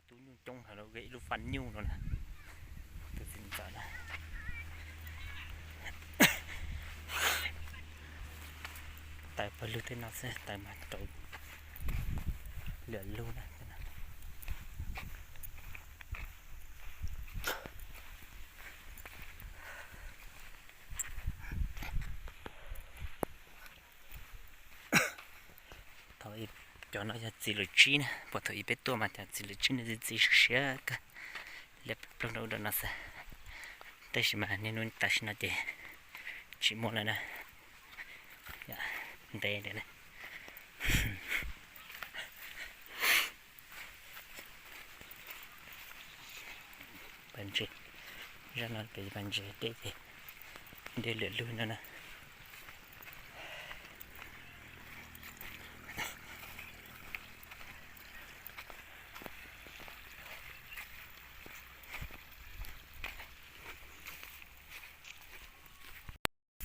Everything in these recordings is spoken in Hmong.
Tub nyuj coob heev, ib lub faj nyuj no na. Tus txiv ntxawm na. Tais pawg lug tej no xwb, tais mas rau lwm lub na. Thaum cov no yog txiv lwm tsib na, puas thaum ub peb tuaj mas cov txiv lwm tsib no txiv siab siab kawg, liab ploog rau ub rau no xwb. Tab sis mas niaj hnub tam sim no ces tsis muaj lawm na. Ntev ntev na. Pas ntses, zaj no pem pas ntses deb ces deb lwm lub no na.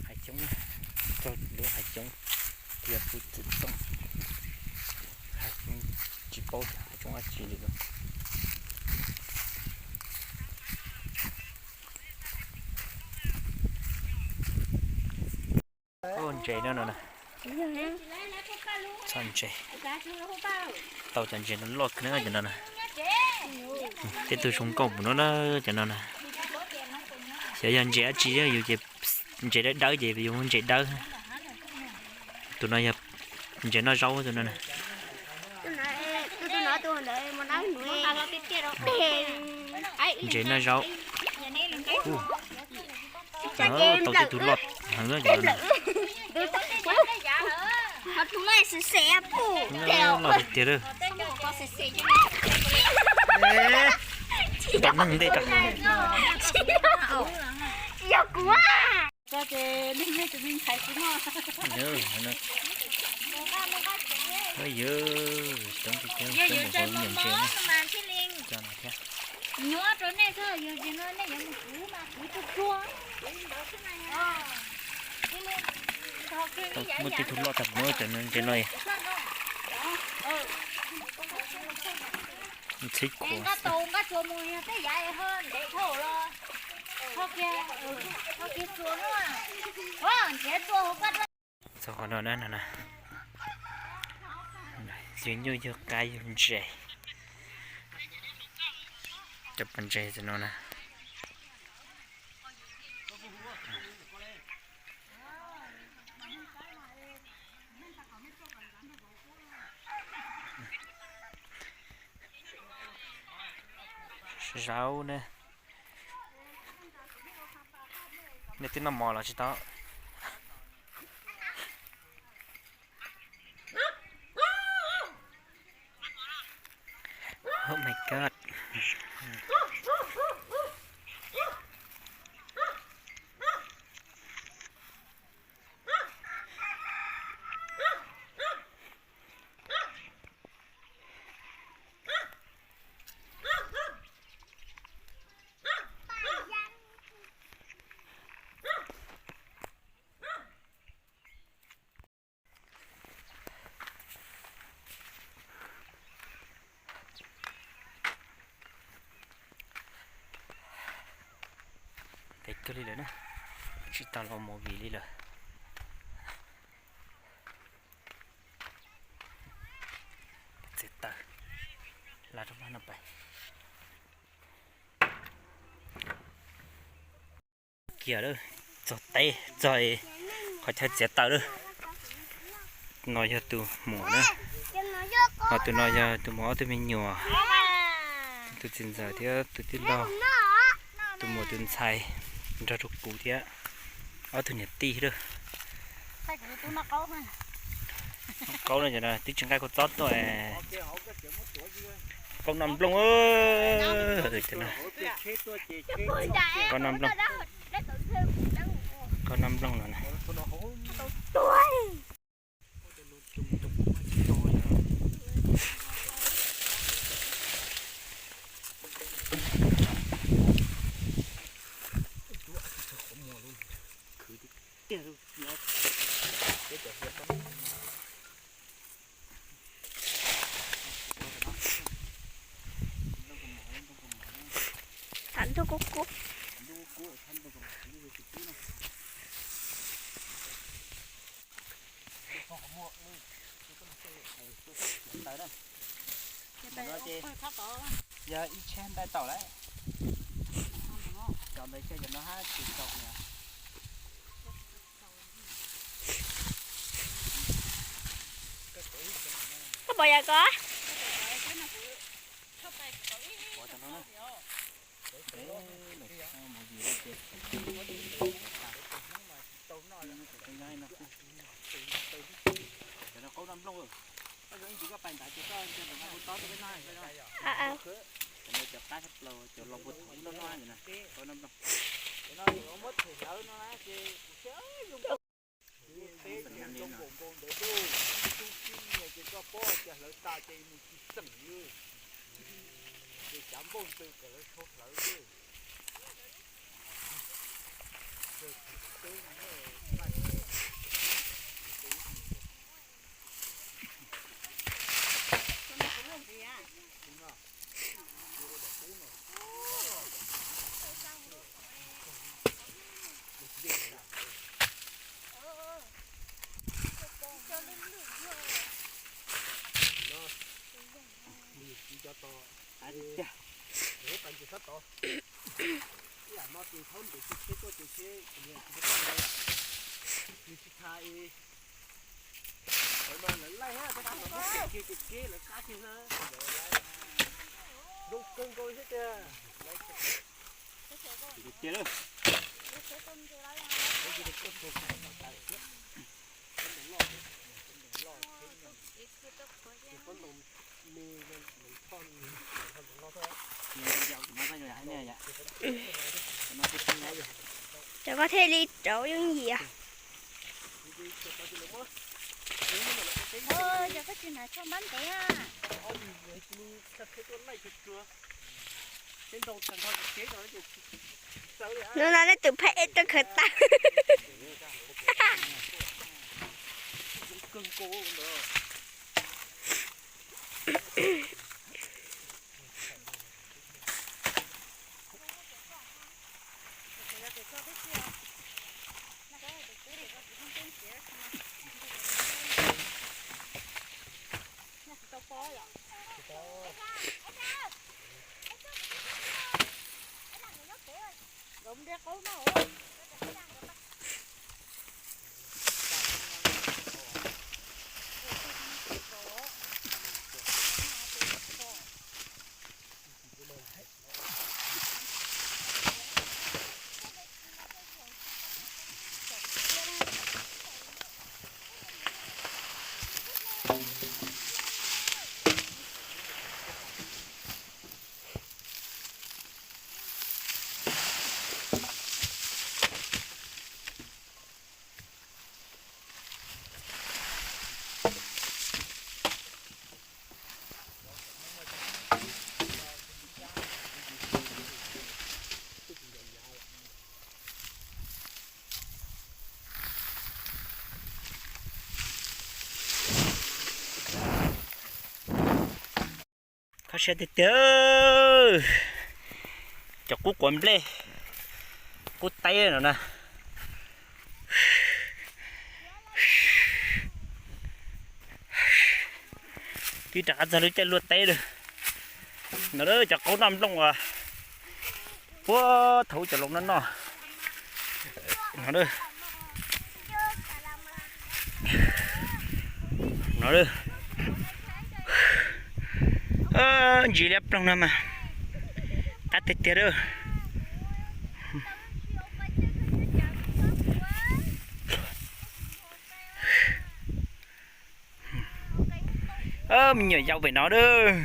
Hav xyoob, txog lub hav xyoob, yog pw txwm tooj, hav xyoob tsis paub tias hav xyoob dab tsi li lawm. Ntses no no na. Txhob ntses. Tau cov ntses no loj kawg na cov no na. Tej tug zoo nkauj mus no na, cov no na. Xyov yog ntses dab tsi, yus ces ntses dawb dawb ces yus ntses dawb. Tus no yog ntses noj zaub tus no na. Ntses noj zaub. Tau tej tug loj heev na cov no na. Loj tiag tiag lawm. Tau neeg ntej tau. Yog coob tiag tiag, coob npaum nkaus nyuam ntses na. Cov no thiab. Tau muaj tej tug loj tag nrho cov ntses no. Ntxhib khuav. Txog qhov no na, no na, yug nyuj yug qaib yug ntses. Cov pas ntses no na. Zaub ne. Nej twb noj mov los tsis tau? Oh my God. Ntev kawg li lawm na, tsis tau los movie li lawm. Txiav taws, la rau maj no pais. Kiag lawm, txog teb, txog qhov chaw txiav taws lawm. No yog tus muam na, ho tus no yog tus muam ob tug me nyuam, tus txiv ntxawm thiab tus tij laug, tus muam tus ntxhais nrog rau kuv thiab ob tug niam tij lawm. Qaub no twb tsis nqaij kua txob tuaj. Qaub noj nplooj. Qaub noj nplooj. Qaub noj nplooj no na. Ntuj kub kub. Yog ib tsheb ntaij taum lawm. Cov ntawd xyov cov no hab tsis tau. Koj pom yam ko? Teb teb zoo nkaus nkaus ntawd, tub tib nyias ces koj pob cas hlawv tas ces mus tsis tseem li. Ces cav npauj ntws kom lawv sau hlawv xwb. Tiag. Cov koj thiaj li rauv yooj yim. Yog koj tsis hnav tsho npab ntev a. No no nej tus phab ej tuaj khawv tag. Kho siab tiag tiag, cov qub quav nplej, qub teb no na. Twb rov qab txog lub caij luaj teb lawm. No cov qaub noj nplooj uas puag thaum ub cov laus noj noj. No, no, ntsis liab ploog no mas qab tiag tiag lawm. Me nyuam yaus pem no lawm.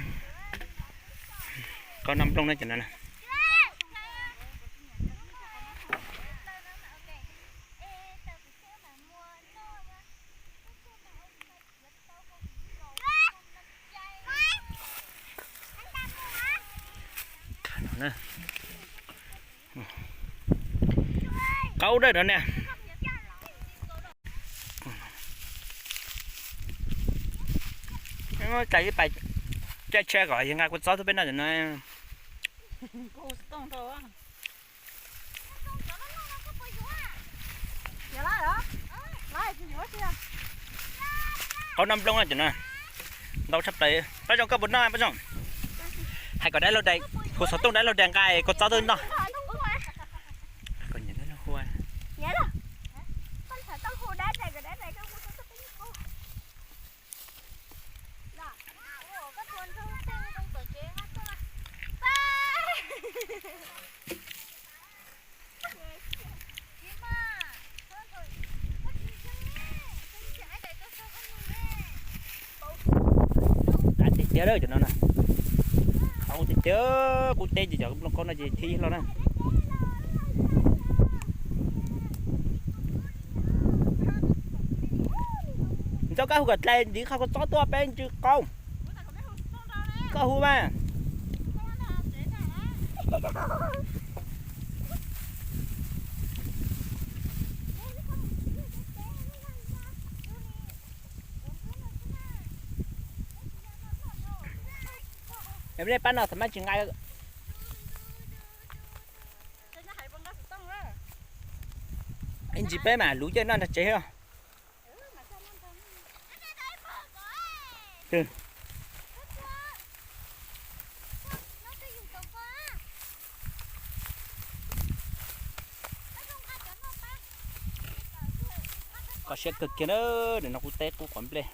Qaub noj nplooj no ces no. Qaub dawb no ne. Muab cais ib pas caij tsheb kom yog nqa kua txob tuaj peb noj no. Qhov no nplooj no cov no ntau tshaj plaws. Pab Zoo koj puas noj Pab Zoo? Hais kom dab laug daim, hu xov tooj dab laug daim nqa kua txob tuaj noj. Qab tiag tiag cov no na. Qab tiag tiag, qub teb ces cov nplooj qaub no ces thiaj li loj na. Ntxawm koj hu kom dlais ntiv qhov kua txob tuaj peb ntsw qaub. Koj hu mas. Pab no thaum maj tsis nqa. Ib ntsis peb mam luv caij noj nrog tsev. Kho siab kawg kiag na, nim no qub teb qub quav nplej.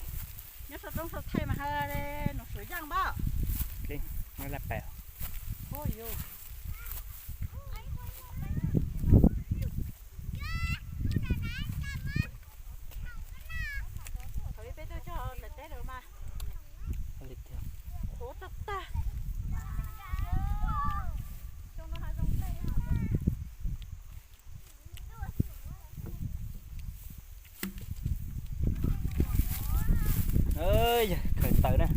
Yog khaws taws na.